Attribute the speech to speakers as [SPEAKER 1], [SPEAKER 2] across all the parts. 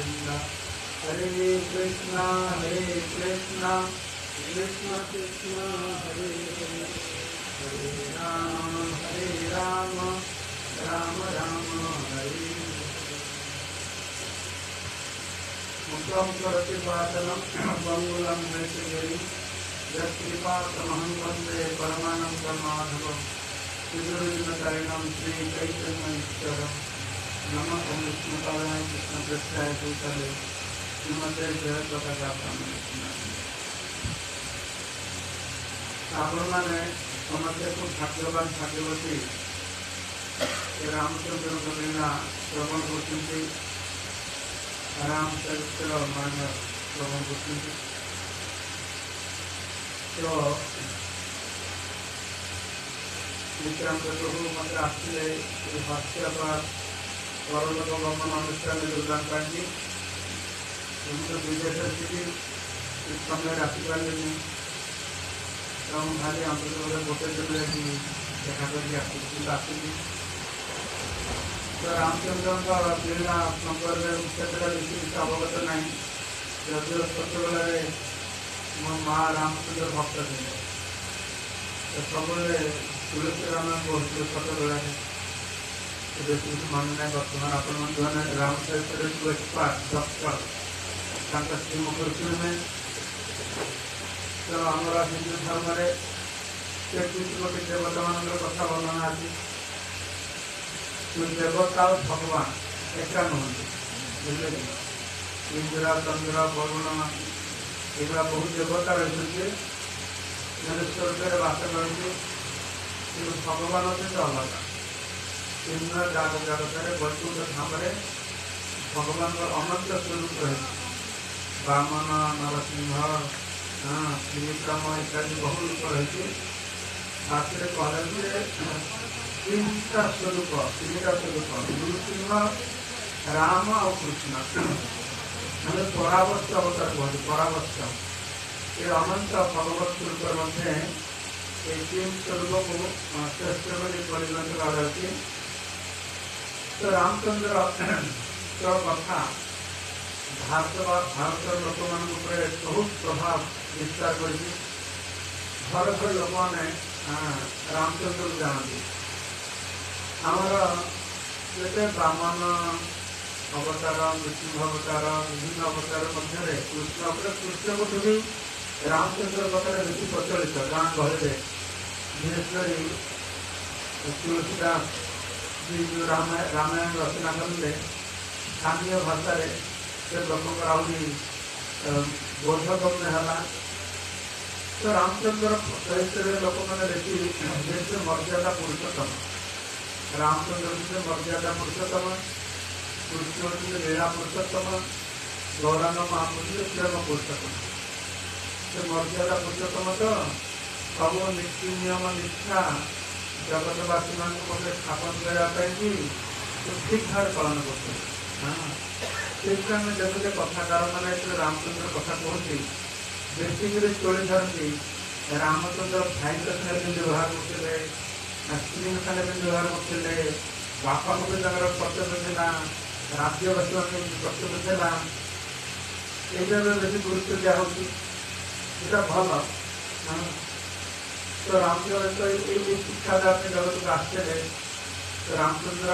[SPEAKER 1] Govinda Hare Krishna Hare Krishna Krishna Krishna Hare Hare Hare Ram Hare Ram Ram Ram Hare. मुखं करोति वाचलं बङ्गुलं नैतगिरिं यत्कृपातमहं वन्दे परमानन्दमाधवं श्रीगुरुविनतारिणं श्रीचैतन्यईश्वरं। नमः ॐ विष्णुपादाय कृष्णपृष्ठाय भूतले श्रीमते जयपताका। ଆପଣମାନେ ସମସ୍ତେ ଖୁବ ଭାଗ୍ୟବାନ ଭାଗ୍ୟବତୀ, ରାମଚନ୍ଦ୍ରଙ୍କ ଲୀଳା ଶ୍ରବଣ କରୁଛନ୍ତି, ରାମଚରିତ୍ର ମାନ ଶ୍ରବଣ କରୁଛନ୍ତି। ତ ନିତ୍ୟାନନ୍ଦ ପ୍ରଭୁ ମୋତେ ଆସିଲେ ହତ୍ୟା ପରଲୋକ ଗମନ ଅନୁଷ୍ଠାନରେ ଯୋଗଦାନ ପାଇଁକି। ମୁଁ ତ ବିଦେଶରେ ଥିଲି, ସମୟରେ ଆସିପାରିଲିନି। ତ ମୁଁ ଭାରି ଅନ୍ତତଃ ଗୋଟେ ଦିନ ଯାଇକି ଦେଖା କରିକି ଆସିଲି, କିନ୍ତୁ ଆସିଲି। ତ ରାମଚନ୍ଦ୍ରଙ୍କ ଲୀଳା ସମ୍ପର୍କରେ ମୁଁ ସେତେଟା ବେଶୀ କିଛି ଅବଗତ ନାହିଁ, ଯଦିଓ ଛୋଟବେଳରେ ମୋ ମା ରାମଚନ୍ଦ୍ର ଭକ୍ତ ଥିଲେ। ତ ସବୁବେଳେ ତୁଳସୀ ରାମାୟଣ ପଢ଼ୁଥିଲେ ଛୋଟବେଳରେ, ବେଶୀ କିଛି ମନେ ନାହିଁ। ବର୍ତ୍ତମାନ ଆପଣମାନେ ଯେଉଁମାନେ ରାମଚରିତ୍ରରେ ଏକ୍ସପର୍ଟ ଡକ୍ଟର, ତାଙ୍କ ଶ୍ରୀମୁଖରୁ ଶୁଣିବେ। ତ ଆମର ହିନ୍ଦୁ ଧର୍ମରେ 33 କୋଟି ଦେବତାମାନଙ୍କର କଥା ବର୍ଣ୍ଣନା ଅଛି। ଦେବତା ଆଉ ଭଗବାନ ଏକା ନୁହନ୍ତି, ବୁଝିଲେ କି? ଇନ୍ଦ୍ର, ଚନ୍ଦ୍ର, ବରୁଣ, ଏଗୁଡ଼ା ବହୁତ ଦେବତା ରହିଛନ୍ତି, ମାନେ ସ୍ୱର୍ଗରେ ବାସ କରନ୍ତି, କିନ୍ତୁ ଭଗବାନ ହେଉଛନ୍ତି ଅଲଗା। ଇନ୍ଦ୍ର ଜାଗ ଜଗତରେ ବୈକୁଣ୍ଠ ଧାମରେ ଭଗବାନଙ୍କର ଅନନ୍ତ ସ୍ୱରୂପ ରହିଛି। ବାମନ, ନରସିଂହ, ତ୍ରିବିକ୍ରମ ଇତ୍ୟାଦି ବହୁ ରୂପ ରହିଛି। ଶାସ୍ତ୍ରରେ କୁହାଯାଉଛି ଯେ ତିନିଟା ସ୍ୱରୂପ, ତିନିଟା ସ୍ୱରୂପ, ନୃସିଂହ, ରାମ ଆଉ କୃଷ୍ଣ, ମାନେ ପରାବସ୍ତ ଅବତାର କୁହନ୍ତି। ପରାବସ୍ତ ଏ ଅନନ୍ତ ଭଗବତ ସ୍ୱରୂପ ମଧ୍ୟ ଏଇ ତିନି ସ୍ୱରୂପକୁ ଶ୍ରେଷ୍ଠ ବୋଲି ପରିଗଣିତ କରାଯାଉଛି। ତ ରାମଚନ୍ଦ୍ରଙ୍କ କଥା ଭାରତ ବା ଭାରତର ଲୋକମାନଙ୍କ ଉପରେ ବହୁତ ପ୍ରଭାବ ବିସ୍ତାର କରିଛି। ଘର ଘର ଲୋକମାନେ ରାମଚନ୍ଦ୍ରକୁ ଜାଣନ୍ତି। ଆମର ଯେତେ ବାମନ ଅବତାର, ନୃସିଂହ ଅବତାର, ବିଭିନ୍ନ ଅବତାର ମଧ୍ୟରେ କୃଷ୍ଣ ଉପରେ, କୃଷ୍ଣଙ୍କଠୁ ବି ରାମଚନ୍ଦ୍ର କଥାଟା ବେଶୀ ପ୍ରଚଳିତ ଗାଁ ଗହଳିରେ। ବିଶେଷ କରି ତୁଳସୀ ଦାସ ଯେଉଁ ରାମାୟଣ ରଚନା କଲେ ସ୍ଥାନୀୟ ଭାଷାରେ, ସେ ଲୋକଙ୍କର ଆହୁରି ବୋଧଗମ୍ୟ ହେଲା। ତ ରାମଚନ୍ଦ୍ର ଚରିତ୍ରରେ ଲୋକମାନେ ବେଶୀ ବେଶୀ ମର୍ଯ୍ୟାଦା ପୁରୁଷୋତ୍ତମ। ରାମଚନ୍ଦ୍ର ହେଉଛନ୍ତି ମର୍ଯ୍ୟାଦା ପୁରୁଷୋତ୍ତମ, କୃଷ୍ଣ ହେଉଛନ୍ତି ଲୀଳା ପୁରୁଷୋତ୍ତମ, ଗୌରାଙ୍ଗ ମହାପ୍ରଭୁ ପ୍ରେମ ପୁରୁଷୋତ୍ତମ। ସେ ମର୍ଯ୍ୟାଦା ପୁରୁଷୋତ୍ତମ ତ ସବୁ ନୀତି ନିୟମ ନିଷ୍ଠା ଜଗତବାସୀମାନଙ୍କ ମଧ୍ୟରେ ସ୍ଥାପନ କରିବା ପାଇଁ କି ସେ ଠିକ୍ ଭାବରେ ପାଳନ କରୁଛନ୍ତି। ହଁ, ସେଇଥିପାଇଁ ଆମେ ଦେଖୁଛେ କଥାକାର ମାନେ ଯେତେବେଳେ ରାମଚନ୍ଦ୍ର କଥା କୁହନ୍ତି, ବେଶୀକରି ତୋଳି ଧରନ୍ତି ରାମଚନ୍ଦ୍ର ଭାଇଙ୍କ ସାଙ୍ଗରେ କେମିତି ବ୍ୟବହାର କରୁଥିଲେ, ସ୍ତ୍ରୀଙ୍କ ସାଙ୍ଗରେ କେମିତି ବ୍ୟବହାର କରୁଥିଲେ, ବାପାଙ୍କ ବି ତାଙ୍କର କର୍ତ୍ତବ୍ୟ ଥିଲା, ରାଜ୍ୟବାସୀମାନଙ୍କ କର୍ତ୍ତବ୍ୟ ଥିଲା। ଏଇଟା ବେଶୀ ଗୁରୁତ୍ୱ ଦିଆହେଉଛି, ଏଇଟା ଭଲ। ତ ରାମଚନ୍ଦ୍ର ତ ଏଇ ଶିକ୍ଷା ଦେବା ପାଇଁ ଜଗତକୁ ଆସିଥିଲେ। ତ ରାମଚନ୍ଦ୍ର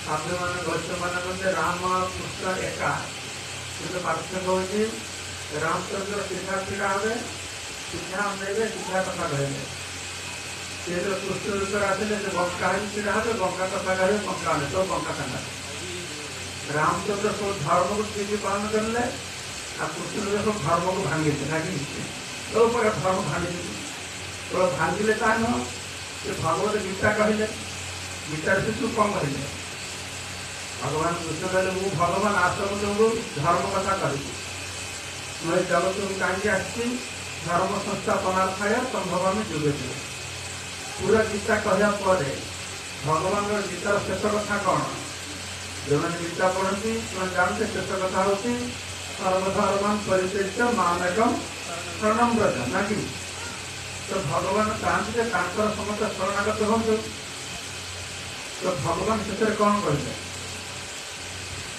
[SPEAKER 1] ସାଧୁମାନେ, ବୈଷ୍ଣବମାନେ ମଧ୍ୟ ରାମ କୃଷ୍ଣ ଏକା, କିନ୍ତୁ ପାର୍ଥକ୍ୟ ହେଉଛି ରାମଚନ୍ଦ୍ର ସିଧା ଛିଡ଼ା ହେବେ, ସିଧା ଅନେଇବେ, ସିଧା କଥା କହିବେ। ସେ ଯେତେବେଳେ କୃଷ୍ଣ ରୂପରେ ଆସିଲେ, ସେ ବଙ୍କା ହେଇକି ଛିଡ଼ା ହେବେ, ବଙ୍କା କଥା କହିବେ, ବଙ୍କା ହେଲେ ସବୁ ବଙ୍କା ସାଙ୍ଗା। ରାମଚନ୍ଦ୍ର ସବୁ ଧର୍ମକୁ ଠିକ ପାଳନ କଲେ, ଆଉ କୃଷ୍ଣ ସବୁ ଧର୍ମକୁ ଭାଙ୍ଗିଲେ, ନା କି ସବୁ ପ୍ରକାର ଧର୍ମ ଭାଙ୍ଗିଲେ। କେବଳ ଭାଙ୍ଗିଲେ ତାହା ନୁହଁ, ସେ ଭଗବତ ଗୀତା କହିଲେ। ଗୀତାରେ ସେ ସବୁ କଣ କହିଲେ? ଭଗବାନ କୃଷ୍ଣ କହିଲେ, ମୁଁ ଭଗବାନ, ଆସ ମୁଁ ତୁମକୁ ଧର୍ମ କଥା କହିବି। ମୁଁ ଏ ଜଗତକୁ କାହିଁକି ଆସିଛି? ଧର୍ମ ସଂସ୍ଥାପନାର୍ଥାୟ ସମ୍ଭବାମି ଯୁଗେ ଯୁଗେ। ପୁରା ଗୀତା କହିବା ପରେ ଭଗବାନଙ୍କର ଗୀତାର ଶେଷ କଥା କଣ? ଯେଉଁମାନେ ଗୀତା ପଢ଼ନ୍ତି ସେମାନେ ଜାଣନ୍ତି ଶେଷ କଥା ହେଉଛି ସର୍ବଧର୍ମାନ ପରିତ୍ୟଜ୍ୟ ମାମେକಂ ଶରଣଂ ବ୍ରଜ, ନା କି? ତ ଭଗବାନ ଚାହାନ୍ତି ଯେ ତାଙ୍କର ସମସ୍ତେ ଶରଣାଗତ ହୁଅନ୍ତୁ। ତ ଭଗବାନ ଶେଷରେ କଣ କହିଲେ?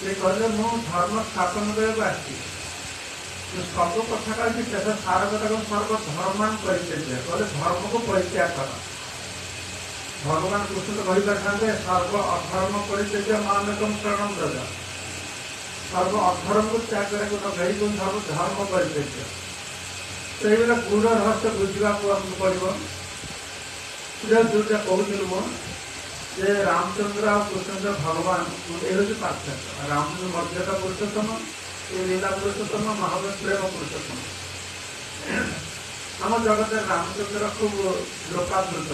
[SPEAKER 1] ସେ କହିଲେ ମୁଁ ଧର୍ମ ସ୍ଥାପନ କରିବାକୁ ଆସିଛି, ସବୁ କଥା କହିଛି, ଶେଷ ସାର କଥା କଣ ସର୍ବ ଧର୍ମାନ ପରିତ୍ୟାଜ୍ୟ। କହିଲେ ଧର୍ମକୁ ପରିତ୍ୟାଗ କର। ଭଗବାନ କୃଷ୍ଣ ତ କହିପାରିଥାନ୍ତେ ସର୍ବ ଅଧର୍ମ ପରିତ୍ୟାଜ୍ୟ ମାମେକଂ ଶରଣଂ ବ୍ରଜ। ସର୍ବ ଅଧର୍ମକୁ ତ୍ୟାଗ କରିବାକୁ ନ କହି ସର୍ବ ଧର୍ମ ପରିତ୍ୟାଜ୍ୟ। ତ ଏଇଭଳିଆ ଗୂଢ଼ ରହସ୍ୟ ବୁଝିବାକୁ ଆମକୁ ପଡ଼ିବ। ଯୋଉଟା କହୁଥିଲି ମୁଁ ଯେ ରାମଚନ୍ଦ୍ର ଆଉ କୃଷ୍ଣଚନ୍ଦ୍ର ଭଗବାନ, ଏ ହେଉଛି ପାର୍ଥକ୍ୟ। ରାମଚନ୍ଦ୍ର ମର୍ଯ୍ୟାଦା ପୁରୁଷୋତ୍ତମ, ଏ ଲୀଳା ପୁରୁଷୋତ୍ତମ, ମହାପ୍ରଭୁ ପ୍ରେମ ପୁରୁଷୋତ୍ତମ। ଆମ ଜଗତରେ ରାମଚନ୍ଦ୍ର ଖୁବ ଲୋକାଦୃତ,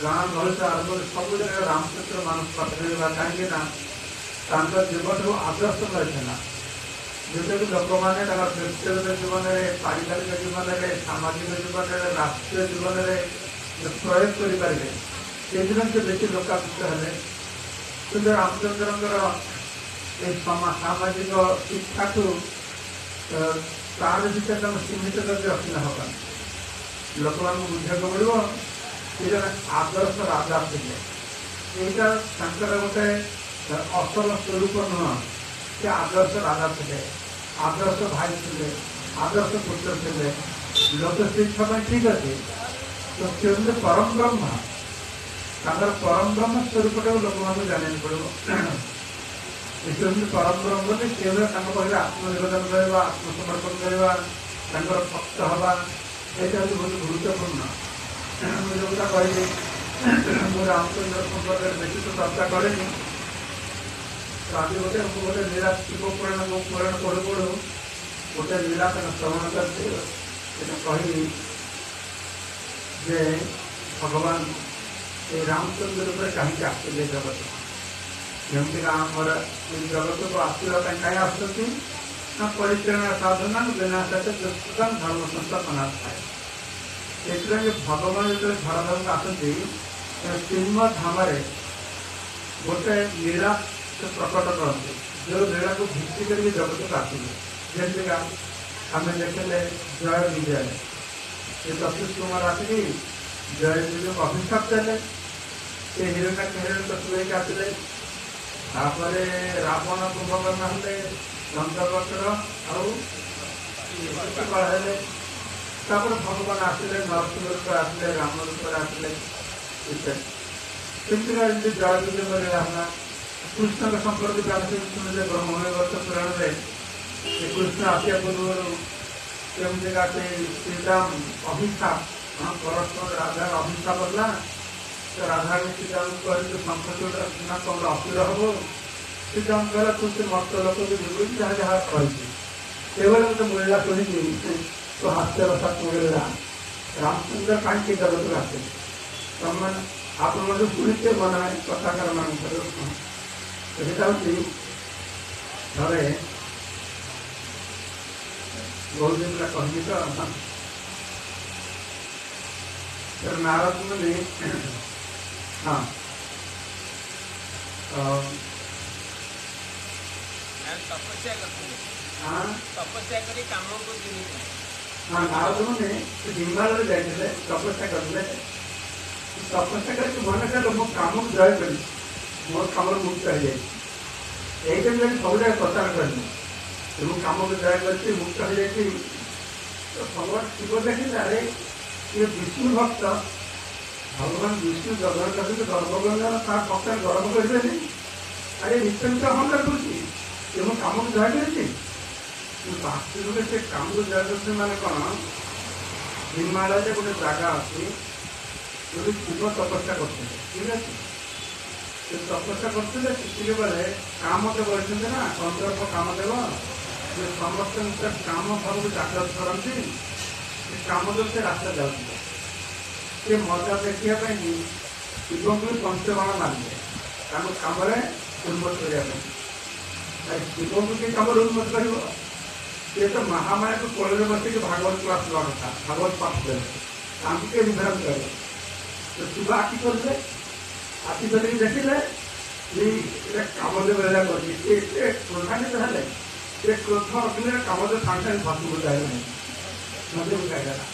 [SPEAKER 1] ଗାଁ ଗହଳି ଆରମ୍ଭ କରି ସବୁ ଜାଗାରେ ରାମଚନ୍ଦ୍ର ମାନସ ପାଠ। କାହିଁକି ନା ତାଙ୍କ ଜୀବନରୁ ଆଦର୍ଶ ମିଳିଥିଲା, ଯେଉଁଟାକି ଲୋକମାନେ ତାଙ୍କର ବ୍ୟକ୍ତିଗତ ଜୀବନରେ, ପାରିବାରିକ ଜୀବନରେ, ସାମାଜିକ ଜୀବନରେ, ରାଷ୍ଟ୍ରୀୟ ଜୀବନରେ ପ୍ରୟୋଗ କରିପାରିବେ। ସେଇଥିପାଇଁ ସେ ବେଶୀ ଲୋକାଦୃତ ହେଲେ। କିନ୍ତୁ ରାମଚନ୍ଦ୍ରଙ୍କର ଏଇ ସାମାଜିକ ଶିକ୍ଷାକୁ ତାର ଭିତରେ ତାଙ୍କୁ ସୀମିତ କରିକି ରଖିଲେ ହେବନି। ଲୋକମାନଙ୍କୁ ବୁଝିବାକୁ ପଡ଼ିବ ସେ ଜଣେ ଆଦର୍ଶ ରାଜା ଥିଲେ। ଏଇଟା ତାଙ୍କର ଗୋଟେ ଅସଲ ସ୍ୱରୂପ ନୁହଁ। ସେ ଆଦର୍ଶ ରାଜା ଥିଲେ, ଆଦର୍ଶ ଭାଇ ଥିଲେ, ଆଦର୍ଶ ପୁତ୍ର ଥିଲେ। ଲୋକ ଶିକ୍ଷା ପାଇଁ ଠିକ ଅଛି, ତ ସେ ହେଉଛନ୍ତି ପରମ ବ୍ରହ୍ମ। ତାଙ୍କର ପରମ ବ୍ରହ୍ମ ସ୍ୱରୂପଟାକୁ ଲୋକମାନଙ୍କୁ ଜାଣିବାକୁ ପଡ଼ିବ। ସେ ହେଉଛନ୍ତି ପରମ ବ୍ରହ୍ମ ବୋଲି ସେଭଳିଆ ତାଙ୍କ ପାଖରେ ଆତ୍ମନିବେଦନ କରିବା, ଆତ୍ମସମର୍ପଣ କରିବା, ତାଙ୍କର ଭକ୍ତ ହେବା, ଏଇଟା ହେଉଛି ବହୁତ ଗୁରୁତ୍ୱପୂର୍ଣ୍ଣ। ମୁଁ ଯେଉଁଟା କହିଲି, ମୁଁ ରାମଚନ୍ଦ୍ର ସମ୍ପର୍କରେ ବେଶୀ ତ ଚର୍ଚ୍ଚା କରେନି। ତ ଆଜି ଗୋଟେ ମୁଁ ଗୋଟେ ଲୀଳା ଶିବ ପୁରାଣ, ମୋ ପୁରାଣ ପଢ଼ୁ ପଢ଼ୁ ଗୋଟେ ଲୀଳା ତାଙ୍କ ଶ୍ରବଣ କରିଛି। ସେଟା କହିବି ଯେ ଭଗବାନ ଏଇ ରାମଚନ୍ଦ୍ର ରୂପରେ କାହିଁକି ଆସିଲେ ଜଗତ, ଯେମିତିକା ଆମର ଏଇ ଜଗତକୁ ଆସିବା ପାଇଁ କାହିଁ ଆସୁଛନ୍ତି ନା ପରିତ୍ରାଣ ସାଧନା ବିନାଶାୟ ଦୁଷ୍କୃତାଂ ଧର୍ମ ସଂସ୍ଥାପନାର୍ଥାୟ। ସେଥିପାଇଁ ଭଗବାନ ଯେତେବେଳେ ଧରାଧାମକୁ ଆସନ୍ତି, ଶ୍ରୀମଦ୍ ଧାମରେ ଗୋଟେ ଲୀଳା ସେ ପ୍ରକଟ କରନ୍ତି, ଯେଉଁ ଲୀଳାକୁ ଭିତ୍ତି କରିକି ଜଗତକୁ ଆସିଲେ। ଯେମିତିକା ଆମେ ଦେଖିଲେ ଜୟ ବିଜୟ, ସେ ଚତୁଷ କୁମାର ଆସିକି ଜୟ ବିଜୟକୁ ଅଭିଶାପ ଦେଲେ, ସେ ହିରଣ୍ୟାକ୍ଷ ହିରଣ୍ୟକଶିପୁ ହେଇକି ଆସିଲେ। ତାପରେ ରାବଣ କୁମ୍ଭକର୍ଣ୍ଣ ହେଲେ, ଦନ୍ତବକ୍ର ଆଉ ଶିଶୁପାଳ ହେଲେ। ତାପରେ ଭଗବାନ ଆସିଲେ, ନରସିଂହ ରୂପରେ ଆସିଲେ, ରାମ ରୂପରେ ଆସିଲେ, ଇତ୍ୟାଦି। ସେମିତିକା ଏମିତି ଜୟ ବିଜୟ ଲୀଳା ହେଲା। କୃଷ୍ଣଙ୍କ ସମ୍ପର୍କିତ ଆମେ ସବୁ ଶୁଣିଲେ ବ୍ରହ୍ମବୈବର୍ତ୍ତ ପୁରାଣରେ, ସେ କୃଷ୍ଣ ଆସିବା ପୂର୍ବରୁ କେମିତିକା ସେ ଶ୍ରୀରାମ ଅଭିଶାପ, ପରସ୍ପର ରାଧାର ଅଭିଶାପ ହେଲା। ତ ରାଧାରାଣୀ ସୀତାଙ୍କୁ କହିଲେ ଶଙ୍ଖଚୂଡ଼ ନା କଣ ଅସୁର ହବ। ସୀତାଙ୍କୁ କହିଲା ତୁ ସେ ମର୍ତ୍ତ ଲୋକକୁ ଯିବୁ, ଯାହା ଯାହା କହିଛି। ଏଭଳି ଗୋଟେ ମହିଳା ଶୁଣିକି ତ ହାସ୍ୟରସାତ୍ମକ ଲୀଳା। ରାମଚନ୍ଦ୍ର କାହିଁକି ଜଗତକୁ ଆସିଲେ, ତମମାନେ ଆପଣମାନେ ଶୁଣିଥିବେ ମନେ ନାହିଁ କଥାକାର ମାନଙ୍କର। ସେଟା ହେଉଛି ଥରେ ବହୁତ ଦିନ ହେଲା କହିନି ତ, ନାରଦ ମୁନି, ହଁ,
[SPEAKER 2] ତପସ୍ୟା କରିଥିଲେ, ତପସ୍ୟା କରି କାମକୁ ଜିଣିଥିଲେ।
[SPEAKER 1] ହଁ, ନାରଦ ମୁନି ହିମାଳୟରେ ଯାଇଥିଲେ, ତପସ୍ୟା କରିଥିଲେ। ତପସ୍ୟା କରିକି ମନେ କଲେ ମୋ କାମକୁ ଜୟ କରିଛି, ମୋ କାମରୁ ମୁକ୍ତ ହେଇଯାଇଛି। ଏଇଟା ବି ସବୁ ଜାଗାରେ ପ୍ରଚାର କରିନି, ମୁଁ କାମକୁ ଜୟ କରିଛି, ମୁକ୍ତ ହେଇଯାଇଛି। ତ ଭଗବାନ ଶିବ ଦେଖିଲେ, ଆରେ ଇଏ ବିଷ୍ଣୁ ଭକ୍ତ। ଭଗବାନ ବିଷ୍ଣୁ ଜଗନ୍ନାଥ ସହିତ ଗର୍ବ କଲେ ତା ଭକ୍ତରେ ଗର୍ବ କରିବେନି। ଆରେ ନିତ୍ୟ ନିତ୍ୟ ଅହଙ୍କାର କରୁଛି, ଏ ମୁଁ କାମକୁ ଜୟ କରିଛି। ବାସ୍ତବିକ ସେ କାମକୁ ଜୟ କରୁଛି ମାନେ କ'ଣ? ହିମାଳୟରେ ଗୋଟେ ଜାଗା ଅଛି ଯୋଉଠି ଶିବ ତପସ୍ୟା କରୁଥିଲେ, ଠିକ ଅଛି। ସେ ତପସ୍ୟା କରୁଥିଲେ ସେତିକି ବେଳେ କାମଦେବ ଅଛନ୍ତି ନା, କନ୍ଦର୍ପ କାମଦେବ, ଯେ ସମସ୍ତଙ୍କ କାମ ଭାବକୁ ଜାଗ୍ରତ କରନ୍ତି। ସେ କାମଦେବ ସେ ରାସ୍ତା ଯାଉଥିଲେ, ସେ ମଜା ଦେଖିବା ପାଇଁ ଶିବଙ୍କୁ ବି ପଞ୍ଚବାଣ ମାରିଲେ ତାଙ୍କ କାମରେ ଉନ୍ମତ କରିବା ପାଇଁ। ଶିବଙ୍କୁ କିଏ କାମରେ ଉନ୍ମତ କରିବ? ସେ ତ ମହାମାୟାକୁ କୋଳରେ ବସିକି ଭାଗବତ କ୍ଲାସ ଦେବା କଥା, ଭାଗବତ ପାଠ ଦେବେ, ତାଙ୍କୁ କିଏ ବିଭ୍ରାନ୍ତ କରିବ? ତ ଶିବ ଆଖି ଖୋଲିଲେ, ଆଖି ଖୋଲିକି ଦେଖିଲେ ଏଇଟା କାମଦେବ ହେଲା କରିଛି। ସେ ଏତେ କ୍ରୋଧାନ୍ୱିତ ହେଲେ, ସେ କ୍ରୋଧ ଅଗ୍ନିରେ କାମଦେବ ସାଙ୍ଗେ ସାଙ୍ଗେ ଭସ୍ମୀଭୂତ ହେଇଗଲେ, ଭସ୍ମୀଭୂତ ହେଇଗଲା।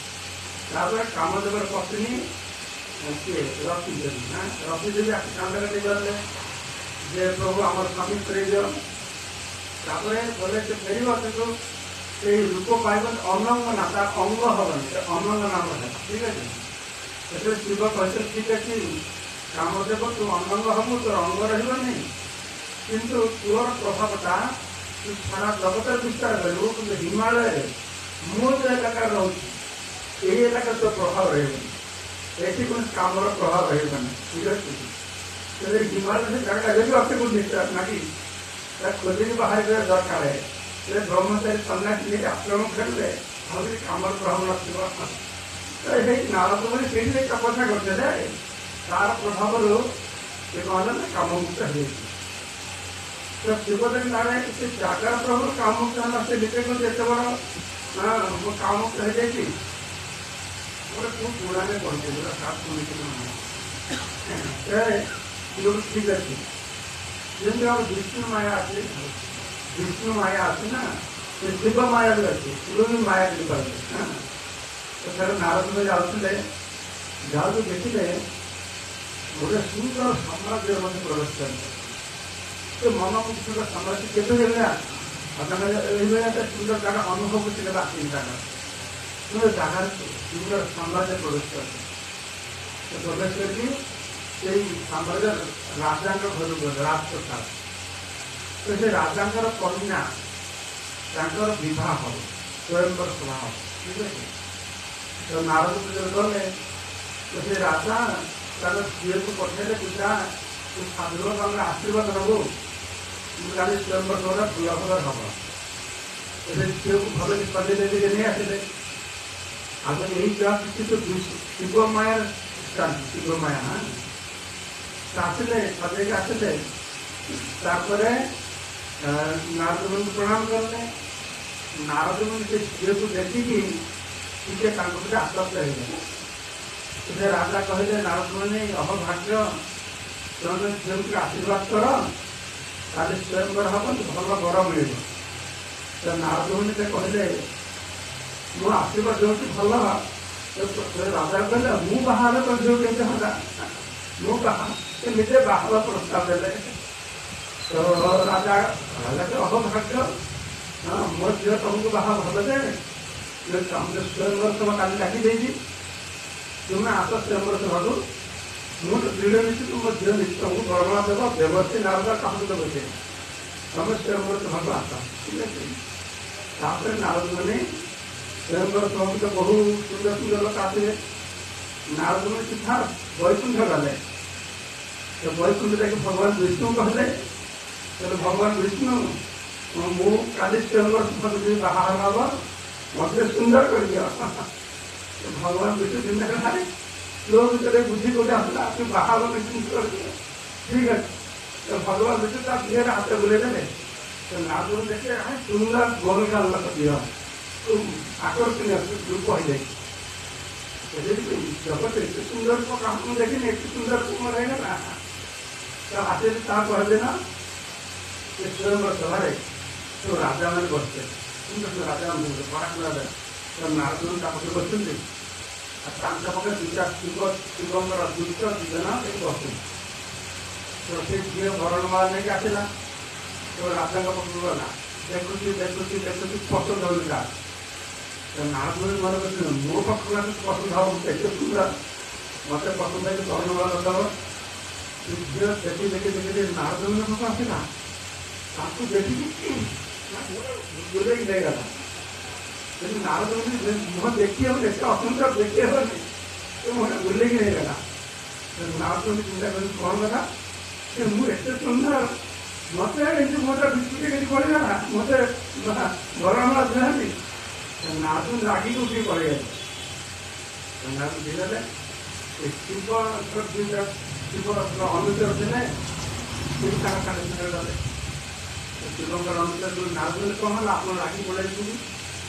[SPEAKER 1] ତାପରେ କାମଦେବର ପତ୍ନୀ କିଏ? ରତି ଦେବୀ ନା, ରତି ଦେବୀ ଆଖି କାନ୍ଦ କାଟି ଗଲେ ଯେ ପ୍ରଭୁ ଆମର ସ୍ୱାମୀ ଫେରେଇ ଦିଅ। ତାପରେ ଗଲେ ସେ ଫେରିବ, କିନ୍ତୁ ସେଇ ରୂପ ପାଇବନି, ଅନଙ୍ଗ ନା ତାର ଅଙ୍ଗ ହବନି, ସେ ଅନଙ୍ଗ ନାମ ହେବ। ଠିକ ଅଛି। ସେଥିରେ ଶିବ କହିଥିଲେ ଠିକ ଅଛି କାମଦେବ, ତୁ ଅନଙ୍ଗ ହବୁ, ତୋର ଅଙ୍ଗ ରହିବନି, କିନ୍ତୁ ତୋର ପ୍ରଭାବଟା ତୁ ସାରା ଜଗତରେ ବିସ୍ତାର କରିବୁ, କିନ୍ତୁ ହିମାଳୟରେ ମୁଁ ଯେଉଁ ଏଲାକାରେ ରହୁଛି ଏଇ ଏଲାକାରେ ତୋ ପ୍ରଭାବ ରହିବନି, ଏଠି କୌଣସି କାମର ପ୍ରଭାବ ରହିବନି। ଠିକ ଅଛି। ସେଥିରେ ହିମାଳୟ ସେ ଜାଗା ଯଦି ଅଛି କୋଉଠି ନାକି ତା ଖୋଜିକି ବାହାର କରିବା ଦରକାର। ସେ ବ୍ରହ୍ମଚାରୀ ସନ୍ନ୍ୟାସୀ ନେଇକି ଆଶ୍ରମ ଖେଳିଲେ ଆଉ କିଛି କାମର ପ୍ରଭାବ ନଥିବ। ତ ସେଇ ନାରଦ ମୁନି ସେଇଠି ଯାଇ ତପସ୍ୟା କରୁଥିଲେ, ତାର ପ୍ରଭାବରୁ ସେ କଣ ହେଲା ନା କାମମୁକ୍ତ ହେଇଯାଇଛି। ତ ଶିବ ତାର ସେ ଜାଗାର ପ୍ରଭାବରୁ କାମମୁକ୍ତ ହେଲା, ସେ ନିଜେ କହୁଛି ଏତେ ବଡ ମୁଁ କାମମୁକ୍ତ ହେଇଯାଇଛି। ଗୋଟେ କୋଉ ପୁରାଣରେ ପଢିଥିଲି, ଶୁଣିଥିଲି। ଠିକ ଅଛି। ଯେମିତି ଆମର ବିଷ୍ଣୁ ମାୟା ଅଛି, ବିଷ୍ଣୁ ମାୟା ଅଛି ନା, ସେ ଶିବ ମାୟା ବି ଅଛି, ଶିବ ବି ମାୟା କରିପାରନ୍ତି। ତ ଥରେ ନାରଦ ଯାଉଥିଲେ, ଯାଉକୁ ଦେଖିଲେ ଗୋଟେ ସୁନ୍ଦର ସାମ୍ରାଜ୍ୟରେ ମଧ୍ୟ ପ୍ରବେଶ କଲେ। ସେ ମନମୁଗ୍ଧକ ସାମ୍ରାଜ୍ୟ କେବେ ଏଇଭଳିଆ ଏଇଭଳିଆ ଗୋଟେ ସୁନ୍ଦର ଜାଗା ଅନୁଭବ କେବେ ଆସିନି। ଜାଗା ସୁନ୍ଦର ଜାଗାରେ ସୁନ୍ଦର ସାମ୍ରାଜ୍ୟ ପ୍ରବେଶ କଲେ। ସେ ପ୍ରବେଶ କରିକି ସେଇ ସାମ୍ରାଜ୍ୟ ରାଜାଙ୍କ ଘରକୁ ଗଲେ, ରାଜପ୍ରସାଦ। ତ ସେ ରାଜାଙ୍କର କନ୍ୟା, ତାଙ୍କର ବିବାହ ହବ, ସ୍ୱୟଂବର ସଭା ହବ। ଠିକ ଅଛି। ତ ନାରଦ ଯେତେବେଳେ ଗଲେ, ତ ସେ ରାଜା ତାଙ୍କ ଝିଅକୁ ପଠେଇଲେ, ତୁ ଯା, ତୁ ସାଧୁ ତାଙ୍କର ଆଶୀର୍ବାଦ ନେବୁ, ମୁଁ କାଲି ସ୍ୱୟଂବର ସଭାଟା ଭଲ ଭାବରେ ହବ। ତ ସେ ଝିଅକୁ ଭଲ ସଜେଇ ଦେଇକି ନେଇ ଆସିଲେ। ଆଉ ଏଇ ଯାହା କିଛି ତ ଶିବ ମାୟାର ଶିବ ମାୟା। ହଁ, ଆସିଲେ, ସଜେଇକି ଆସିଲେ। ତାପରେ ନାରଦ ମୁନି ପ୍ରଣାମ କଲେ। ନାରଦ ମୁନି ସେ ଝିଅକୁ ଦେଖିକି ଟିକେ ତାଙ୍କ ପ୍ରତି ଆସକ୍ତ ହେଇଗଲେ। ସେ ରାଜା କହିଲେ, ନାରଦ ମୁନି, ଅହଭାଗ୍ୟ, ତମେ ଝିଅକୁ ଆଶୀର୍ବାଦ କର, ତାହେଲେ ସ୍ୱୟଂବର ହବ, ଭଲ ବର ମିଳିବ। ତ ନାରଦ ମୁନି ସେ କହିଲେ, ମୁଁ ଆଶୀର୍ବାଦ ଦେଉଛି ଭଲ। ରାଜା କହିଲେ, ମୁଁ ବାହା ହେଲେ ତୋ ଝିଅ କେମିତି ହେଲା? ମୁଁ ବାହା, ସେ ନିଜେ ବାହା ହେବା ପ୍ରସ୍ତାବ ଦେଲେ। ତ ରାଜା ରାଜା ଅହଭାଗ୍ୟ, ହଁ, ମୋ ଝିଅ ତମକୁ ବାହା ଭଲ ଯେ ସ୍ୱୟଂବର ସଭା କାଲି ଡାକି ଦେଇଛି, ତୁମେ ଆସ ସ୍ୱୟଂବର ସଭାକୁ, ମୁଁ ଦୃଢ଼ ନିଶ୍ଚିତ ମୋ ଝିଅ ନିଶ୍ଚିତ ତମକୁ ବରମାଳା ଦେବ। ଦେବଶ୍ରୀ ନାରଦ କାହାକୁ ଦେବ ସେ, ତମେ ସ୍ୱୟଂବର ସଭାକୁ ଆସ। ଠିକ ଅଛି। ତାପରେ ନାରଦ ମୁନି ସ୍ୱୟଂବର ସଭାକୁ ତ ବହୁ ସୁନ୍ଦର ସୁନ୍ଦର ଲୋକ ଆସିବେ। ନାରଦ ମୁନି ସିଧା ବୈକୁଣ୍ଠ ଗଲେ। ତ ବୈକୁଣ୍ଠ ଯାଇକି ଭଗବାନ ବିଷ୍ଣୁ କହିଲେ, କହିଲେ ଭଗବାନ ବିଷ୍ଣୁ, ମୁଁ କାଲି ସ୍ୱୟଂବର ସଭାକୁ ଯିବି, ବାହାଘର ହବ, ମତେ ସୁନ୍ଦର କରିଦିଅ। ଭଗବାନ ବିଷ୍ଣୁ ଚିନ୍ତା କଲେ, ତୋ ଭିତରେ ବୁଦ୍ଧି କୋଉଠି ଆସିଲା, ତୁ ବାହା ହବ ଚିନ୍ତା କରିଦିଅ। ଠିକ ଅଛି। ତ ଭଗବାନ ବିଷ୍ଣୁ ତା ଦେହରେ ହାତ ବୁଲେଇ ଦେଲେ। ତ ନାରଦ ଦେଖିଲେ ସୁନ୍ଦର ଗୋଲଗାଲ ଝିଅ, ଆକର୍ଷଣୀୟ ରୂପ ହେଇଯାଇଛି। ଜଗତ ଏତେ ସୁନ୍ଦର ରୂପ କାହାକୁ ମୁଁ ଦେଖିନି, ଏତେ ସୁନ୍ଦର ରୂପ ମୋର ହେଇଗଲା। ତ ଆସିଲେ ତା ପରଦିନ ସେ ସ୍ୱୟଂବର ସଭାରେ ସବୁ ରାଜାମାନେ ବସିଥିଲେ, ସୁନ୍ଦର ସୁନ୍ଦର ରାଜାମାନେ, ପରାକ୍ରମ ରାଜା। ତ ନାରଦ ତା ପାଖରେ ବସିଛନ୍ତି, ଆଉ ତାଙ୍କ ପାଖରେ ଦୁଇଟା ଶିବ, ଶିବଙ୍କର ଦୂତ ଦି ଜଣ ଏଠି ବସିଛନ୍ତି। ତ ସେ ଝିଅ ବରଣମାଳା ନେଇକି ଆସିଲା, ତ ରାଜାଙ୍କ ପାଖକୁ ଗଲା, ଦେଖୁଛି ଦେଖୁଛି ଦେଖୁଛି, ପସନ୍ଦ ହଉନି ତାର। ତ ନାରଦ ମନେ କରୁଛନ୍ତି, ମୋ ପାଖକୁ ଆସି ପସନ୍ଦ ହବ, ଏତେ ସୁନ୍ଦର, ମତେ ପସନ୍ଦ ହେଇକି ବରଣମାଳା ଦବ। ସେ ଝିଅ ଦେଖି ଦେଖି ଦେଖି ଦେଖି ନାରଦ ପାଖକୁ ଆସିଲା, ତାକୁ ଦେଖିକି ବୁଲେଇକି ନେଇଗଲା। କିନ୍ତୁ ନାରଦ ମୁହଁ ଦେଖି ହେବନି, ଏତେ ଅସୁନ୍ଦର ଦେଖି ହେବନି, ସେ ମୁହଁଟା ବୁଲେଇକି ନେଇଗଲା। ନାରଦ ଚିନ୍ତା କରି କଣ କଥା, ସେ ମୁଁ ଏତେ ସୁନ୍ଦର, ମତେ ଏମିତି ମୁହଁଟା ବିସ୍କୁଟ କେମିତି ପଳେଇଗଲା, ମତେ ବରଣମାଳା ଦେଲାନି। ନାରଦ ରାଗିକି ଉଠିକି ପଳେଇଗଲେ। ନାରଦ ଉଠିଗଲେ, ସେ ଶିବ ଦୁଇଟା ଶିବ ଅନୁଚର ଥିଲେ, ସେ ବି ତାଙ୍କ ସାଙ୍ଗେ ସାଙ୍ଗରେ ଗଲେ। ଶିବଙ୍କର ଅନୁଚର ନାରଦ, କଣ ହେଲା ଆପଣ ରାଗି ପଳେଇଛନ୍ତି?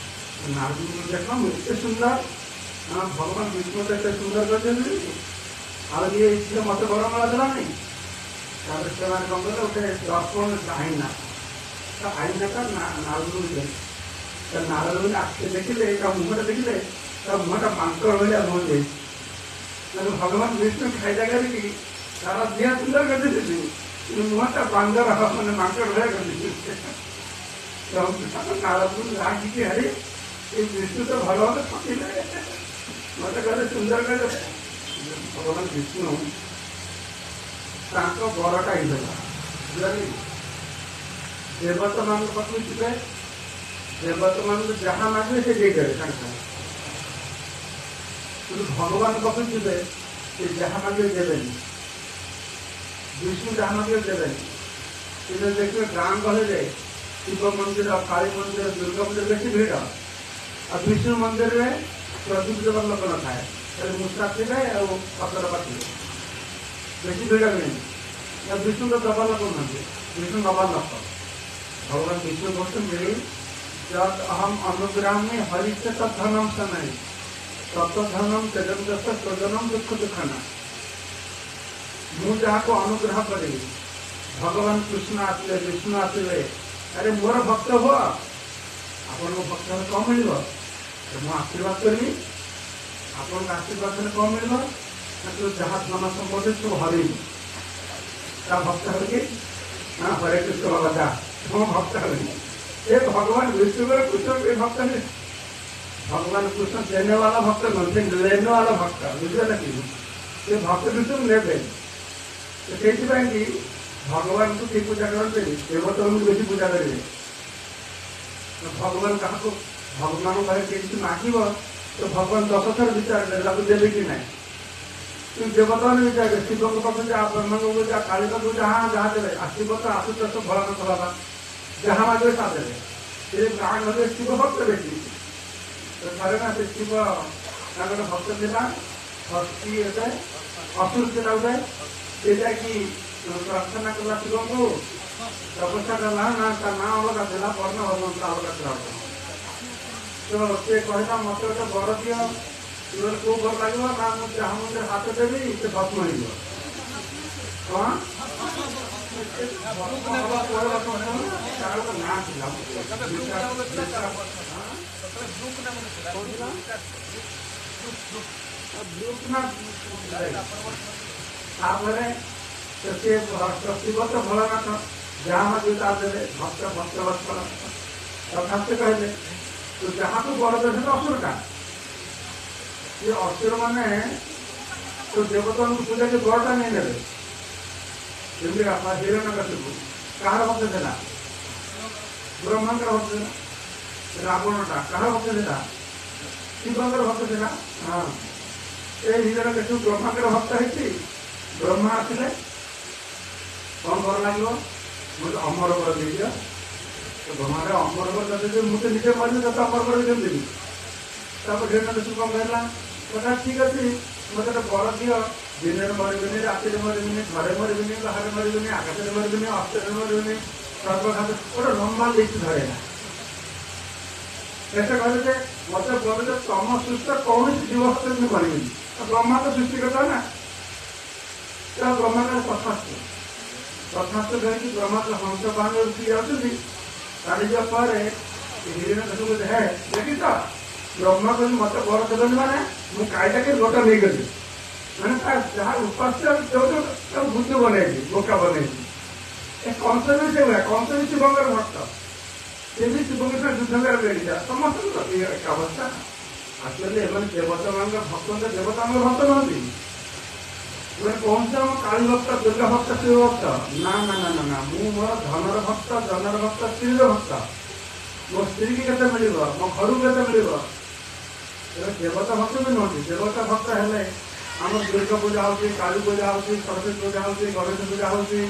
[SPEAKER 1] ନାରଦ, ଦେଖ ମୁଁ ଏତେ ସୁନ୍ଦର, ହଁ, ଭଗବାନ ବିଷ୍ଣୁ ତ ଏତେ ସୁନ୍ଦର କରିଛନ୍ତି, ଆଉ ଇଏ ଝିଅ ମତେ ବରମାଳା ଦେଲାନି। ତାପରେ ସେମାନେ କଣ କଲେ, ଗୋଟେ ଦର୍ପଣ ଆଇନା, ତ ଆଇନାଟା ନାରଦକୁ ଦେଲେ। ତ ନାରଦ ମୁନି ଆଖି ଦେଖିଲେ, ତା ମୁହଁଟା ଦେଖିଲେ, ତା ମୁହଁଟା ମାଙ୍କଡ଼ ଭଳିଆ ମୁହଁ ଯାଇଛି। ମାନେ ଭଗବାନ ବିଷ୍ଣୁ ଖାଇଲା କରିକି ତାର ଦେହ ସୁନ୍ଦର କରିଦେଇଛନ୍ତି, କିନ୍ତୁ ମୁହଁଟା ବାନ୍ଦର ମାନେ ମାଙ୍କଡ଼ ଭଳିଆ କରିଦେଇଛନ୍ତି। ନାରଦ ରାଗିକି ଆରେ ଏଇ ବିଷ୍ଣୁ ତ ଭଗବାନ ଠକିଲେ। ମତେ କହିଲେ ସୁନ୍ଦର, କହିଲେ ଭଗବାନ ବିଷ୍ଣୁ ତାଙ୍କ ବରଟା ହେଇଗଲା, ବୁଝିଲେ? ଦେବତା ମାନଙ୍କ ପାଖକୁ ଯିବେ, ଦେବତା ମାନଙ୍କୁ ଯାହା ମାଗିବେ ସେ ଦେଇଦେବେ ସାଙ୍ଗେ ସାଙ୍ଗେ। କିନ୍ତୁ ଭଗବାନ ପାଖକୁ ଯିବେ, ସେ ଯାହା ମାଗିବେ ଦେବେନି। ବିଷ୍ଣୁ ଯାହା ମାଗିବେ ଦେବେନି। କିନ୍ତୁ ଦେଖିବେ ଗାଁ ଗହଳିରେ ଶିବ ମନ୍ଦିର, କାଳୀ ମନ୍ଦିର, ଦୁର୍ଗା ମନ୍ଦିର ବେଶୀ ଭିଡ଼, ଆଉ ବିଷ୍ଣୁ ମନ୍ଦିରରେ ପ୍ରଦୀପ ଦେବାର ଲୋକ ନଥାଏ, ଖାଲି ମୂଷା ଥିବେ ଆଉ ପତର ପାଥିବେ, ବେଶୀ ଭିଡ଼ ମିଳେନି। ବିଷ୍ଣୁ ତ ଦବା ଲୋକ ନୁହନ୍ତି, ବିଷ୍ଣୁ ନବା ଲୋକ। ଭଗବାନ ବିଷ୍ଣୁ କହୁଛନ୍ତି, ଯଦ୍ ଅହମ୍ ଅନୁଗ୍ରାମୀ ହରିଷ୍ୟ ତଦ୍ଧନମ ଶନୈ ତତ୍ଧନମ ତେଜମ ଦଶ ସ୍ୱଜନମ ଦୁଃଖ ଦୁଃଖନା। ମୁଁ ଯାହାକୁ ଅନୁଗ୍ରହ କରିବି, ଭଗବାନ କୃଷ୍ଣ ଆସିଲେ, ବିଷ୍ଣୁ ଆସିଲେ, ଆରେ ମୋର ଭକ୍ତ ହୁଅ, ଆପଣଙ୍କ ଭକ୍ତ ହେଲେ କଣ ମିଳିବ? ମୁଁ ଆଶୀର୍ବାଦ କରିବି, ଆପଣଙ୍କ ଆଶୀର୍ବାଦ ହେଲେ କଣ ମିଳିବ? ନା ତୁ ଯାହା ଧନ ସମ୍ପତ୍ତି ସବୁ ହରେଇବୁ। ତା ଭକ୍ତ ହେଲେ କି ନା ହରେ କୃଷ୍ଣ ବାବା ଯା, ମୋ ଭକ୍ତ ହେଲେନି। ଏ ଭଗବାନ ବିଷ୍ଣୁଙ୍କର କୃଷ୍ଣ ଏ ଭକ୍ତ ନୁହେଁ। ଭଗବାନ କୃଷ୍ଣ ଦେନେ ବାଲା ଭକ୍ତ ନୁହଁ, ସେ ଲେନେ ବାଲା ଭକ୍ତ, ବୁଝିପାରିଲ କି? ସେ ଭକ୍ତ ବିଷ୍ଣୁ ନେବେ। ସେଇଥିପାଇଁ କି ଭଗବାନଙ୍କୁ କିଏ ପୂଜା କରନ୍ତିନି, ଦେବତାଙ୍କୁ ବେଶୀ ପୂଜା କରିବେ। ଭଗବାନ କାହାକୁ, ଭଗବାନଙ୍କ ପାଖରେ କେହି କିଛି ମାଗିବ ତ ଭଗବାନ 10 ଥର ବିଚାର କରିବେ ତାକୁ ଦେବେ କି ନାହିଁ। କିନ୍ତୁ ଦେବତାମାନେ ବିଚାର କରିବେ, ଶିବଙ୍କ ପାଖକୁ ଯା, ବ୍ରହ୍ମାଙ୍କ ପାଖକୁ ଯା, କାଳୀ ପାଖକୁ ଯା, ଯାହା ଦେବେ। ଆସିବ ତ ଆଶୁତୋଷ ଭୋଳାନାଥ ବାବା ଯାହା ମାଗିବେ ତାହା ଦେବେ। ସେ ଗାଁ ଘରେ ଶିବ ଭକ୍ତ ବେଶୀ। ତ ଥରେ ନା ସେ ଶିବ ତାଙ୍କର ଭକ୍ତ ଥିଲା, ହସ୍ତି ଗୋଟେ ଅସୁର ଥିଲା ଗୋଟେ, ସେ ଯାଇକି ପ୍ରାର୍ଥନା କଲା ଶିବଙ୍କୁ, ତପସ୍ୟା କଲା। ନା ତା ନାଁ ଅଲଗା ଥିଲା, ବର୍ଣ୍ଣ ଅଲଗା ଥିଲା। ତ ସେ କହିଲା ମତେ ଗୋଟେ ବର ଦିଅ। ଶିବ କୋଉ ବର ଲାଗିବ? ନା ମୁଁ ଯାହା ମୁଣ୍ଡରେ ହାତ ଦେବି ସେ ଭସ୍ମ ହେଇଯିବ। କଣ ନାଁ ଥିଲା? ତାପରେ ତ ସେ ଶିବ ତ ଭୋଳାନାଥ, ଯାହା ମାଗିବେ ତାହା ଦେବେ, ଭକ୍ତ ଭକ୍ତ ବତ୍ସଳ। ତଥାସ୍ତୁ କହିଲେ ତୁ ଯାହାକୁ ବର ଦେବେ, ଅସୁରଟା ସେ ଅସୁର ମାନେ ତ ଦେବତାଙ୍କୁ ପୂଜା କରି ବରଟା ନେଇ ନେବେ। ଯେମିତି ହିରଣ୍ୟକଶିପୁ କାହାର ଭକ୍ତ ଥିଲା? ବ୍ରହ୍ମାଙ୍କର ଭକ୍ତ ଥିଲା। ରାବଣଟା କାହାର ଭକ୍ତ ଥିଲା? ଶିବଙ୍କର ଭକ୍ତ ଥିଲା। ହଁ, ଏ ହିରଣ୍ୟକଶିପୁ ବ୍ରହ୍ମାଙ୍କର ଭକ୍ତ ହେଇଛି। ବ୍ରହ୍ମା ଆସିଲେ, କଣ ବର ଲାଗିବ? ମୁଁ ଅମର ବର ଦେଇଦିଅ। ତ ବ୍ରହ୍ମାରେ ଅମର ବର ଦେଇଦିଅ, ମୁଁ ତ ନିଜେ ମରିବି, ତତେ ଅମର ବର କେମିତି ଦେବି? ତାପରେ ହିରଣ୍ୟକଶିପୁ କଣ କହିଲା? କଥା ଠିକ ଅଛି, ମତେ ଗୋଟେ ବର ଦିଅ, ଦିନରେ ମରିବିନି, ରାତିରେ ମରିବିନି, ଘରେ ମରିବିନି, ବାହାରେ ମରିବିନି, ଆକାଶରେ ମରିବିନି, ଅସ୍ତ୍ରରେ ମରିବିନି, ସର୍ବଘାତ, ଗୋଟେ ଲମ୍ବା ଲିଷ୍ଟ ଧରେଇଲା। ଶେଷ କହିଲେ ଯେ ମତେ ବର ଯେ ତମ ସୃଷ୍ଟ କୌଣସି ଜୀବ ହାତରେ ମୁଁ ମରିବିନି। ବ୍ରହ୍ମା ତ ସୃଷ୍ଟି କରିଥା ନା, ବ୍ରହ୍ମା କହିଲେ ତଥାସ୍ତୁ। ତଥାସ୍ତୁ କହିକି ବ୍ରହ୍ମା ତ ହଂସ ବାହନ ଉଠି ଯାଉଛନ୍ତି। ଚାଲିଯିବା ପରେ ହିରଣ୍ୟକଶିପୁ ହେ ଦେଖିଛ, ବ୍ରହ୍ମା କହିଲି ମତେ ବର ଦେବେନି, ମାନେ ମୁଁ କାଇଦାକେ ଗୋଟା ନେଇଗଲି, ମାନେ ତା ଯାହା ଉପାସ୍ୟ ତାକୁ ବୁଦ୍ଧି ବନେଇଛି, ବୋକା ବନେଇଛି। ଏ କଂସ ବି ସେଇଭଳିଆ, କଂସ ବି ଶିବଙ୍କର ଭକ୍ତ, ସେ ବି ଶିବଙ୍କ ସହ ଯୁଦ୍ଧ କରିବାକୁ ରେଡି। ସମସ୍ତଙ୍କର ଏକା ଅବସ୍ଥା। ଆକ୍ଚୁଆଲି ଏମାନେ ଦେବତାମାନଙ୍କ ଭକ୍ତ, ଦେବତାମାନଙ୍କ ଭକ୍ତ ନୁହନ୍ତି। ଏମାନେ କହୁଛନ୍ତି ଆମ କାଳୀ ଭକ୍ତ, ଦୁର୍ଗା ଭକ୍ତ, ଶିବ ଭକ୍ତ। ନା ନା ନା ନା ନା, ମୁଁ ମୋର ଧନର ଭକ୍ତ, ଜନର ଭକ୍ତ, ସ୍ତ୍ରୀର ଭକ୍ତ। ମୋ ସ୍ତ୍ରୀକି କେତେ ମିଳିବ, ମୋ ଘରକୁ କେତେ ମିଳିବ। ଏବେ ଦେବତା ଭକ୍ତ ବି ନୁହନ୍ତି। ଦେବତା ଭକ୍ତ ହେଲେ ଆମର ଦୁର୍ଗା ପୂଜା ହଉଛି, କାଳୀ ପୂଜା ହଉଛି, ସରସ୍ୱତୀ ପୂଜା ହଉଛି, ଗଣେଶ ପୂଜା ହଉଛି,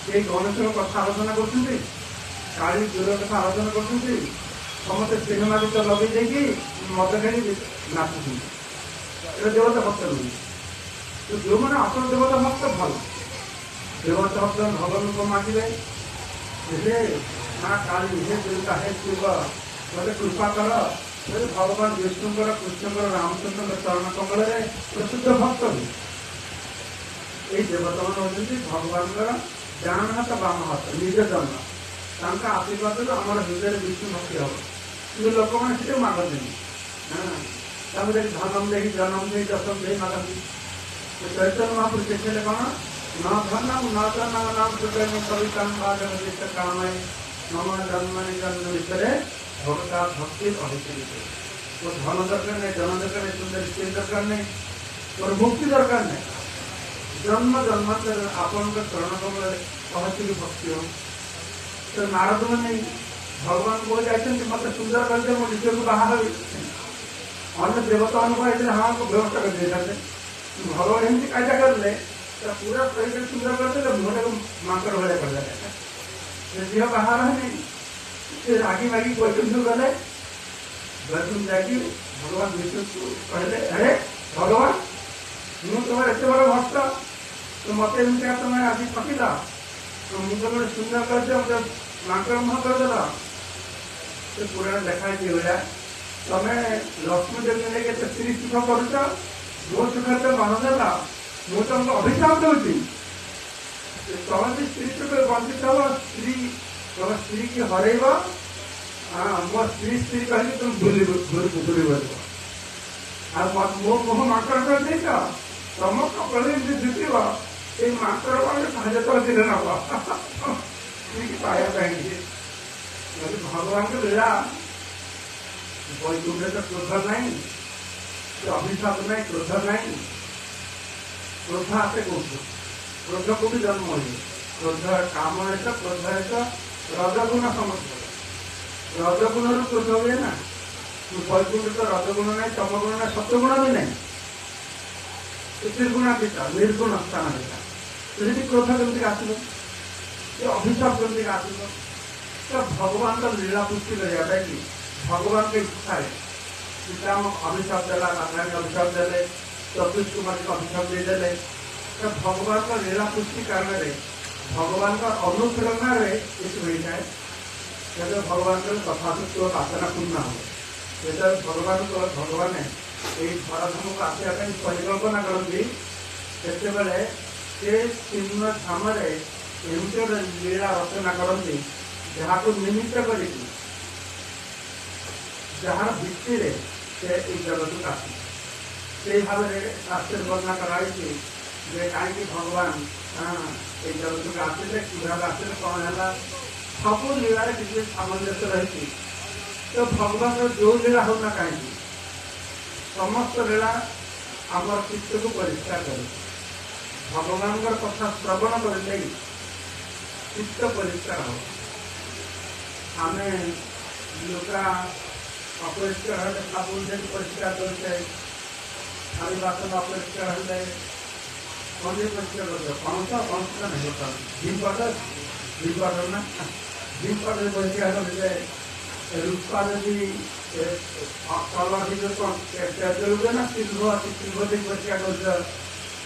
[SPEAKER 1] କେହି ଗଣେଶଙ୍କ କଥା ଆଲୋଚନା କରୁଛନ୍ତି? କାଳୀ ଦୁର୍ଗା କଥା ଆଲୋଚନା କରୁଛନ୍ତି? ସମସ୍ତେ ସିନେମା ଗୀତ ଲଗେଇ ଦେଇକି ମଦ ଖାଇ ନାଚୁଛନ୍ତି। ଏଟା ଦେବତା ଭକ୍ତ ନୁହେଁ। ତ ଯେଉଁମାନେ ଅସଲ ଦେବତା ଭକ୍ତ ଭଲ, ଦେବତା ଭକ୍ତ ଭଗବାନଙ୍କୁ ମାଗିବେ, ହେ ମା କାଳୀ, ହେ ଦୁର୍ଗା, ହେ ଶିବ, ମୋତେ କୃପା କର। ଭଗବାନ ବିଷ୍ଣୁଙ୍କର, କୃଷ୍ଣଙ୍କର, ରାମଚନ୍ଦ୍ରଙ୍କ ଚରଣ କମଳରେ ପ୍ରସିଦ୍ଧ ଭକ୍ତ ବି। ଏଇ ଦେବତାମାନେ ହେଉଛନ୍ତି ଭଗବାନଙ୍କର ଡାହାଣ ହାତ ବାମ ହାତ, ନିଜ ଜନ୍ମ। ତାଙ୍କ ଆଶୀର୍ବାଦରୁ ଆମର ହୃଦୟରେ ବିଷ୍ଣୁ ଭକ୍ତି ହବ। କିନ୍ତୁ ଲୋକମାନେ ସେଠି ମାଗନ୍ତିନି। ହଁ, ତାଙ୍କୁ ଦେଖି ଧନମ ଦେଇ, ଜନମ ଦେଇ, ଦଶମ ଦେଇ ମାଗନ୍ତି। ଚୈତନ୍ୟ ମହାପୁରୁଷ ଶିଖେଇଲେ କଣ? ନ ଧନମ ନ ଜନମ ନ ସୁଜନ କବିତାಂ ବାଦନ କାମୟ। ମମ ଜନ୍ମନି ଜନ୍ମ ଭିତରେ ଭଗତା ଭକ୍ତି ଅଭିଚରିତ। ମୋର ଧନ ଦରକାର ନାହିଁ, ଜନ ଦରକାର ନାହିଁ, ସୁନ୍ଦର ସ୍ତ୍ରୀ ଦରକାର ନାହିଁ, ମୋର ମୁକ୍ତି ଦରକାର ନାହିଁ। ଜନ୍ମ ଜନ୍ମାନ୍ତର ଆପଣଙ୍କ ଚରଣ କମଳରେ ପହଞ୍ଚିକି ଭକ୍ତି ହଉ। ତ ନାରଦ ମାନେ ଭଗବାନଙ୍କୁ ଯାଇଛନ୍ତି, ମତେ ସୁନ୍ଦର କରିଦିଅ, ମୁଁ ନିଜକୁ ବାହା ହେବି। ଅନ୍ୟ ଦେବତାମାନଙ୍କୁ ହେଇଥିଲେ ହଁ ବ୍ୟବସ୍ଥା କରିଦେଇଥାନ୍ତେ। ଭଗବାନ ଏମିତି କାଇଦା କରିଲେ, ପୁରା ଶରୀର ସୁନ୍ଦର କରିଦେଲେ, ମୁହଁଟାକୁ ମାଙ୍କଡ଼ ଭଳିଆ କରିଦେଲେ। ସେ ଝିଅ ବାହାର ହେନି, ସେ ରାଗି ମାଗି ବୈକୁଣ୍ଠକୁ ଗଲେ। ବୈକୁଣ୍ଠ ଯାଇକି ଭଗବାନ ବିଷ୍ଣୁକୁ କହିଲେ, ଆରେ ଭଗବାନ, ମୁଁ ତୁମର ଏତେ ବଡ଼ ଭକ୍ତ, ତ ମତେ ଏମିତିକା ତମେ ଆଜି ଠକିଲ। ତ ମୁଁ ତମେ ସୁନ୍ଦର କରିଦିଅ, ମତେ ମାଙ୍କଡ଼ ମୁହଁ କରିଦେଲ। ସେ ପୁରାଣ ଲେଖା ହେଇଛି ଏଭଳିଆ, ତମେ ଲକ୍ଷ୍ମୀ ଦେବୀ ନେଇକି ଏତେ ସ୍ତ୍ରୀ ସୁଖ କରୁଛ, ମୋ ସୁଖରେ ତ ମନ ଦେଲ, ମୁଁ ତମକୁ ଅଭିଶାପ ଦଉଛି, ତମେ ବି ସ୍ତ୍ରୀ ସୁଖରେ ବଞ୍ଚିତ ହବ, ସ୍ତ୍ରୀ ତମ ସ୍ତ୍ରୀ କି ହରେଇବ। ହଁ, ମୋ ସ୍ତ୍ରୀ ସ୍ତ୍ରୀ କହିକି ତମେ ବୁଲି ବୁଲି ବସିବ। ଆଉ ମୋ ମୁହଁ ମାଙ୍କଡ଼ କରିଦେଇଛ, ତମ କପାଳ ଏମିତି ଝୁକିବ, ସେଇ ମାଙ୍କଡ଼ ମାନେ ସାହାଯ୍ୟ ତମ ଦିନ ନବ ସ୍ତ୍ରୀକି ପାଇବା ପାଇଁ। ଯଦି ଭଗବାନଙ୍କ ଲୀଳା, ବୈକୁଣ୍ଠରେ ତ କ୍ରୋଧ ନାହିଁ, ସେ ଅଭିଶାପ ନାହିଁ, କ୍ରୋଧ ନାହିଁ। କ୍ରୋଧ ଆସେ କୋଉଠୁ? କ୍ରୋଧ କୋଉଠି ଜନ୍ମ ହୁଏ? କ୍ରୋଧ କାମ ହେତ, କ୍ରୋଧ ହେତ ରଜଗୁଣ ସମସ୍ତ। ରଜଗୁଣରୁ କ୍ରୋଧ ହୁଏ ନା। ବୈକୁଣ୍ଠ ତ ରଜଗୁଣ ନାହିଁ, ତମଗୁଣ ନାହିଁ, ସତ୍ୟଗୁଣ ବି ନାହିଁ, ନିର୍ଗୁଣାତୀତ, ନିର୍ଗୁଣ ସ୍ଥାନ ସେଇଟା। ତ ସେଠି କ୍ରୋଧ କେମିତି ଆସିବ? ସେ ଅଭିଶାପ କେମିତି ଆସିବ? ତ ଭଗବାନଙ୍କ ଲୀଳା ପୁଷ୍ଟି କରିବା ପାଇଁ କି ଭଗବାନଙ୍କ ଇଚ୍ଛାରେ ସୀତାମ ଅଭିଶାପ ଦେଲା, ରାଧାରାଣୀ ଅଭିଶାପ ଦେଲେ, ଚତୁଷ କୁମାରୀକୁ ଅଭିଶାପ ଦେଇଦେଲେ। ତ ଭଗବାନଙ୍କ ଲୀଳା ପୁଷ୍ଟି କାରଣରେ, ଭଗବାନଙ୍କ ଅନୁପ୍ରେରଣାରେ ଏସବୁ ହେଇଥାଏ। ଯେତେବେଳେ ଭଗବାନଙ୍କର ତଥାତତ୍ଵ ବାସନା ପୂର୍ଣ୍ଣ ହେବ, ଯେତେବେଳେ ଭଗବାନ ଏଇ ଧରାଧାମକୁ ଆସିବା ପାଇଁ ପରିକଳ୍ପନା କରନ୍ତି, ସେତେବେଳେ ସେ ଚିହ୍ନ ଧାମରେ ଏମିତି ଗୋଟେ ଲୀଳା ରଚନା କରନ୍ତି, ଯାହାକୁ ନିମିତ୍ତ କରିକି, ଯାହାର ଭିତ୍ତିରେ ସେ ଏଇ ଜଗତକୁ ଆସନ୍ତି। ସେଇ ଭାବରେ ଶାସ୍ତ୍ରରେ ବର୍ଣ୍ଣନା କରାଯାଇଛି ଯେ କାହିଁକି ଭଗବାନ ଏଇ ଜଗତକୁ ଆସିଲେ, କିଭାବେ ଆସିଲେ, କ'ଣ ହେଲା, ସବୁ ଲୀଳାରେ କିଛି ସାମଞ୍ଜସ୍ୟ ରହିଛି। ତ ଭଗବାନର ଯୋଉ ଲୀଳା ହଉନା କାହିଁକି, ସମସ୍ତ ଲୀଳା ଆମର ଚିତ୍ତକୁ ପରିଷ୍କାର କରେ। ଭଗବାନଙ୍କର କଥା ଶ୍ରବଣ କରିଲେ ଚିତ୍ତ ପରିଷ୍କାର ହବ। ଆମେ ଲୁଗା ଅପରିଷ୍କାର ହେଲେ ସାବୁନ ଦେଇ ପରିଷ୍କାର କରୁଛେ, ଥାଳି ବାସନ ଅପରିଷ୍କାର ହେଲେ କଣ ଦେଇ ପରିଷ୍କାର କରୁଛ? ପଣସ, ପଣସ ନାହିଁ ବର୍ତ୍ତମାନ, ଭିମ୍ ପାଉଡର, ଭିମ୍ ପାଉଡର ନା ଭିମ୍ ପାଉଡର ପରିଷ୍କାର କରିଲେ। ରୂପା ଯଦି କଲର ହେଇଯିବ, କଣ ତେଜ ନା ସିଲଭର ଅଛି, ସିଲଭର ଦେଇ ପରିଷ୍କାର କରୁଛ।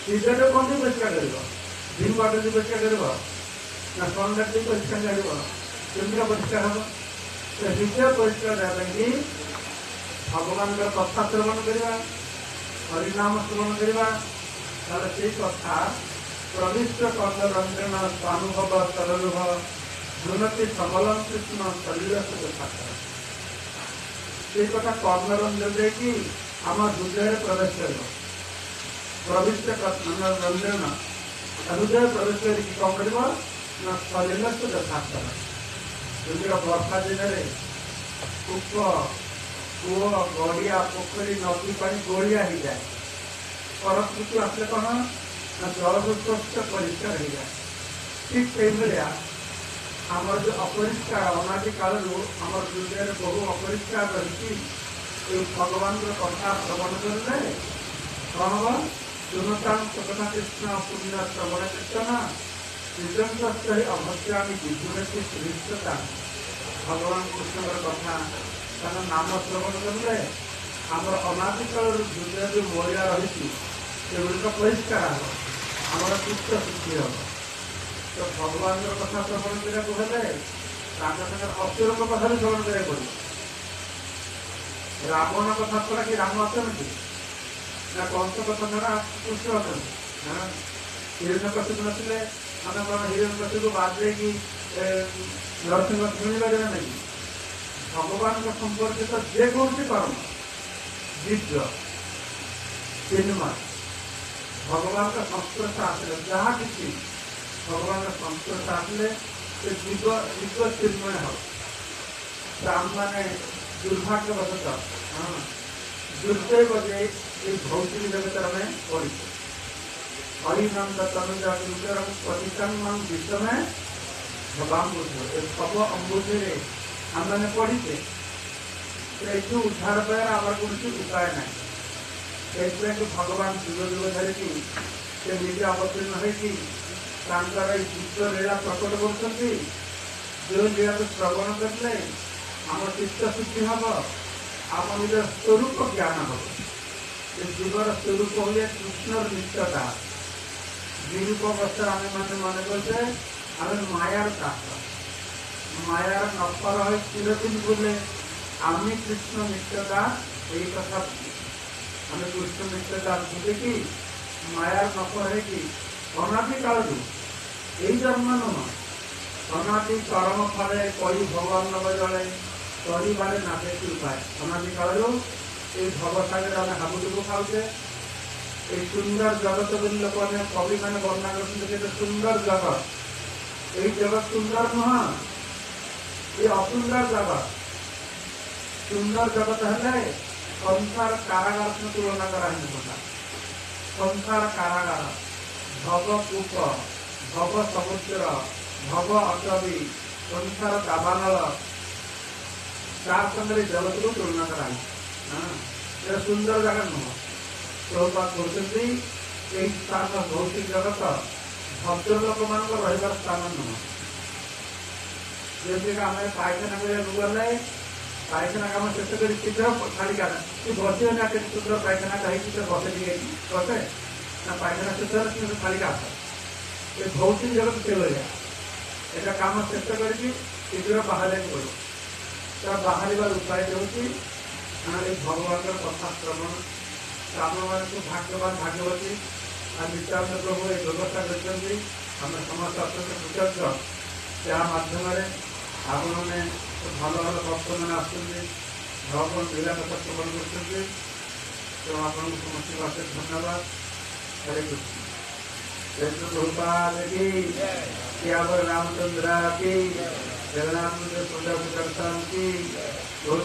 [SPEAKER 1] ସିଲଭରଟା କଣ ଦେଇ ପରିଷ୍କାର କରିବ? ଭିମ୍ ପାଉଡର ଦେଇ ପରିଷ୍କାର କରିବ ନା ସନଲାଇଟ୍ ଦେଇ ପରିଷ୍କାର କରିବ? କେମିତିକା ପରିଷ୍କାର ହବ? ତ ହୃଦୟ ପରିଷ୍କାର ହେବା ପାଇଁ ଭଗବାନଙ୍କର କଥା ଶ୍ରବଣ କରିବା, ହରିନାମ ଶ୍ରବଣ କରିବା। ତାହେଲେ ସେଇ କଥା ପ୍ରବିଷ୍ଟ କର୍ଣ୍ଣ ରଞ୍ଜନ ସ୍ୱାନୁଭବ ସରଲୁଭ ଦୁନତି ସମଲಂ କୃଷ୍ଣ ଶରୀର ଯଥାର୍ଥ। ସେଇ କଥା କର୍ଣ୍ଣରଞ୍ଜନ ଦେଇକି ଆମ ହୃଦୟରେ ପ୍ରବେଶ କରିବ। ପ୍ରବିଷ୍ଟ କର୍ଣ୍ଣ ରଞ୍ଜନ ହୃଦୟ ପ୍ରବେଶ କରିକି କଣ କରିବ ନା ଶରୀରସ୍ଥ ଯଥାର୍ଥ। ଯେମିତିକା ବର୍ଷା ଦିନରେ କୂପ, କୂଅ, ଗଡ଼ିଆ, ପୋଖରୀ, ନଦୀ ପାଣି ଗୋଳିଆ ହେଇଯାଏ, ଶରତ ଋତୁ ଆସିଲେ କଣ ନା ଜଳ ସ୍ୱଚ୍ଛ ପରିଷ୍କାର ହେଇଯାଏ। ଠିକ ସେଇଭଳିଆ ଆମର ଯୋଉ ଅପରିଷ୍କାର ଅନାଦି କାଳରୁ ଆମର ହୃଦୟରେ ବହୁ ଅପରିଷ୍କାର ରହିଛି, ଏଇ ଭଗବାନଙ୍କର କଥା ଶ୍ରବଣ କରିଲେ କଣ ହବ? ଶୂନତାଙ୍କ କଥା କୃଷ୍ଣ ପୁଣ୍ୟ ଶ୍ରବଣ କୀର୍ତ୍ତନ ଶ୍ରୀଜନ୍ତ ଅଭଦ୍ରାମୀ ବିଭୁନତି ଶ୍ରୀଷ୍ଟତା। ଭଗବାନ କୃଷ୍ଣଙ୍କର କଥା, ତାଙ୍କ ନାମ ଶ୍ରବଣ କଲେ ଆମର ଅନାଦି କାଳରୁ ହୃଦୟ ଯୋଉ ମଇଳା ରହିଛି ସେଗୁଡ଼ିକ ପରିଷ୍କାର ହବ, ଆମର ଚିତ୍ତ ଶୁଦ୍ଧି ହବ। ତ ଭଗବାନଙ୍କର କଥା ଶ୍ରବଣ କରିବାକୁ ହେଲେ ତାଙ୍କ ସାଙ୍ଗରେ ଅସୁରଙ୍କ କଥା ବି ଶ୍ରବଣ କରିବାକୁ ପଡିବ। ରାବଣ କଥା ଛଡ଼ା କି ରାମ ଅଛନ୍ତି ନା? କଂସ କଥା ଛଡ଼ା କୃଷ୍ଣ ଅଛନ୍ତି ନା? ହିରଣ୍ୟକଶିପୁ ନଥିଲେ ଆମେ କଣ ହିରଣ୍ୟକଶିପୁ ବାଦ ଦେଇକି ନରସିଂହ ଶୁଣିପାରିବା ନାଇଁ? ଭଗବାନଙ୍କ ସମ୍ପର୍କିତ ଯେକୌଣସି କର୍ମ ଦିବ୍ୟ ଚିନ୍ମୟ, ଭଗବାନଙ୍କ ସଂସ୍ପର୍ଶ ଆସିଲେ, ଯାହା କିଛି ଭଗବାନଙ୍କ ସଂସ୍ପର୍ଶ ଆସିଲେ ସେ ଜୀବ ଜୀବ ଚିନ୍ମୟ ହବ। ତ ଆମମାନେ ଦୁର୍ଭାଗ୍ୟବଶତଃ ହଁ ଦୁର୍ଦୈବ ଯେ ଏଇ ଭୌତିକ ଜଗତରେ ଆମେ ପଡ଼ିଛୁ। ହରିନନ୍ଦ ତନୁଜ କିଙ୍କରଂ ପତିତଂ ବିଷମେ ଭବାମ୍ବୁଧ, ଏ ଭବ ଅମ୍ବୁଧରେ ଆମମାନେ ପଡ଼ିଛେ। ଏଠୁ ଉଦ୍ଧାର ପାଇବାର ଆମର କୌଣସି ଉପାୟ ନାହିଁ। ସେଇଥିପାଇଁ ଭଗବାନ ଯୁଗ ଯୁଗ ଧରିକି ସେ ନିଜେ ଅବତୀର୍ଣ୍ଣ ହେଇକି ତାଙ୍କର ଏଇ ଦିବ୍ୟ ଲୀଳା ପ୍ରକଟ କରୁଛନ୍ତି। ଯେଉଁ ଲୀଳାକୁ ଶ୍ରବଣ କରିଲେ ଆମ ଚିତ୍ତ ଶୁଦ୍ଧି ହବ, ଆମ ନିଜର ସ୍ୱରୂପ ଜ୍ଞାନ ହବ। ଏ ଜୀବର ସ୍ୱରୂପ ହୁଏ କୃଷ୍ଣର ନିତ୍ୟତା। ବିରୂପ ଅବସ୍ଥାରେ ଆମେ ମାନେ ମନେ କରୁଛେ ଆମେ ମାୟାର ଦାସ, ମାୟାର ନଫର ହୋଇ ଚିରଦିନ ବୁଲେ ଆମେ କୃଷ୍ଣ ନିତ୍ୟ ଦାସ। ଏଇ କଥା ଆମେ କୃଷ୍ଣ ନିତ୍ୟ ଦାସ ବୁଲିକି ମାୟାର ନଫର ହେଇକି ଅନାଦି କାଳରୁ, ଏଇ ଜନ୍ମ ନୁହଁ, ଅନାଦି କର୍ମ ଫଳେ କଳି ଭଗବାନ ନବ ଜଳେ କରିବାରେ ନାଦେଶୀ ଉପାୟ। ଅନାଦି କାଳରୁ ଏଇ ଭବସାଗରରେ ଆମେ ହାବୁଡୁବୁ ଖାଉଛେ। ଏଇ ସୁନ୍ଦର ଜଗତ ବୋଲି ଲୋକମାନେ କବିମାନେ ବର୍ଣ୍ଣନା କରୁଛନ୍ତି, କେତେ ସୁନ୍ଦର ଜଗତ। ଏଇ ଜଗତ ସୁନ୍ଦର ନୁହଁ, ଏ ଅସୁନ୍ଦର ଜଗତ। ସୁନ୍ଦର ଜଗତ ହେଲେ ସଂସାର କାରାଗାର ସହ ତୁଳନା କରାହେଇନଥାନ୍ତା। ସଂସାର କାରାଗାର, ଭବ କୂପ, ଭବ ସମୁଦ୍ର, ଭବ ଅଟବୀ, ସଂସାର ଦାବାନଳ, ତାର ସଙ୍ଗରେ ଜଗତକୁ ତୁଳନା କରାହେଇଛି। ହଁ, ଏଟା ସୁନ୍ଦର ଜାଗା ନୁହଁ। ପ୍ରଭୁପାଦ କହୁଛନ୍ତି ଏଇ ସ୍ଥାନ ଭୌତିକ ଜଗତ ଭଦ୍ର ଲୋକମାନଙ୍କ ରହିବାର ସ୍ଥାନ ନୁହଁ। ଯେମିତିକି ଆମେ ପାଇଖାନା କରିବାକୁ ଗଲେ ପାଇଖାନା କାମ ଶେଷ କରି ଶୀଘ୍ର ଛାଡ଼ିକି ଆସ, କି ବସିବ ନା, କେତେ ସୁନ୍ଦର ପାଇଖାନାଟା ହେଇଛି, ସେ ବସେ ଟିକେ ବସେ ନା, ପାଇଖାନା ଶେଷ ହେଲେ ଶୀଘ୍ର ଛାଡ଼ିକି ଆସ। ଏ ଭୌତିକ ଜଗତ ସେଭଳିଆ, ଏଟା କାମ ଶେଷ କରିକି ଶୀଘ୍ର ବାହାରିବାକୁ ପଡ଼ିବ। ତା ବାହାରିବାର ଉପାୟ ହେଉଛି ଏଇ ଭଗବାନଙ୍କର କଥା ଶ୍ରବଣ। ତ ଆପଣମାନେ ଭାଗ୍ୟବାନ ଭାଗ୍ୟବତୀ, ଆଉ ନିତ୍ୟାନନ୍ଦ ପ୍ରଭୁ ଏ ବ୍ୟବସ୍ଥା କରିଛନ୍ତି। ଆମେ ସମସ୍ତେ ଅତ୍ୟନ୍ତ କୃତଜ୍ଞ। ଏହା ମାଧ୍ୟମରେ ଆପଣମାନେ ଭଲ ଭଲ ଭକ୍ତମାନେ ଆସୁଛନ୍ତି, ଭଗବାନ ଲୀଳା କଥା ଶ୍ରବଣ କରୁଛନ୍ତି। ତେଣୁ ଆପଣଙ୍କୁ ସମସ୍ତଙ୍କୁ ଅଶେଷ ଧନ୍ୟବାଦ। ହରେ କୃଷ୍ଣ। ଜୟ ପ୍ରଭୁପାଦ କି, सियावर रामचंद्र की, जगन्नाथ मंदिर सुंदर दर्शन की। बहुत